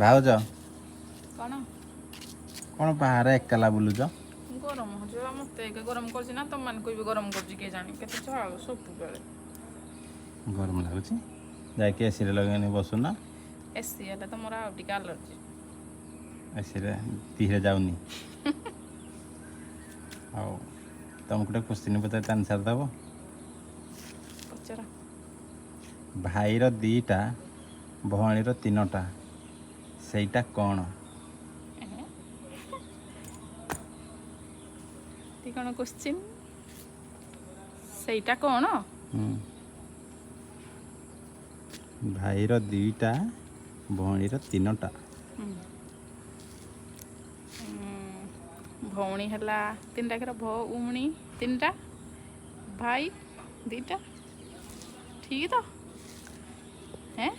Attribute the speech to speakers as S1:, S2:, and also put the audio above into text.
S1: ଭାଉଜ।
S2: କ'ଣ?
S1: କ'ଣ ବାହାରେ ଏକଲା ବୁଲୁଛ?
S2: ଗରମ ହେଉଛି ବା। ମୋତେ ଏକା ଗରମ କରୁଛି ନା ତମମାନଙ୍କୁ ବି ଗରମ କରୁଛି କିଏ ଜାଣି? କେତେ ଝାଳ ସବୁବେଳେ।
S1: ଗରମ ଲାଗୁଛି, ଯାଇକି ଏସିରେ ଲଗେଇନି ବସୁନ।
S2: ଏସି ହେଲେ ତ ମୋର ଆଉ ଟିକେ ଆଲର୍ଜି।
S1: ଏସିରେ ଦିହରେ ଯାଉନି। ହଉ, ତମକୁ ଗୋଟେ କୋଶ୍ଚିନ୍ ପଚାରି ତା ଆନ୍ସର୍ ଦେବ।
S2: ପଚାର।
S1: ଭାଇର ଦୁଇଟା, ଭଉଣୀର ତିନୋଟା, ସେଇଟା କ'ଣ?
S2: ଟି କ'ଣ କୋଶ୍ଚିନ୍? ସେଇଟା କ'ଣ?
S1: ହୁଁ। ଭାଇର ଦୁଇଟା, ଭଉଣୀର ତିନୋଟା।
S2: ଭଉଣୀ ହେଲା ତିନିଟା ଅକ୍ଷର, ଭଉଣୀ ତିନିଟା, ଭାଇ ଦୁଇଟା। ଠିକ୍ ତ? ହେଁ।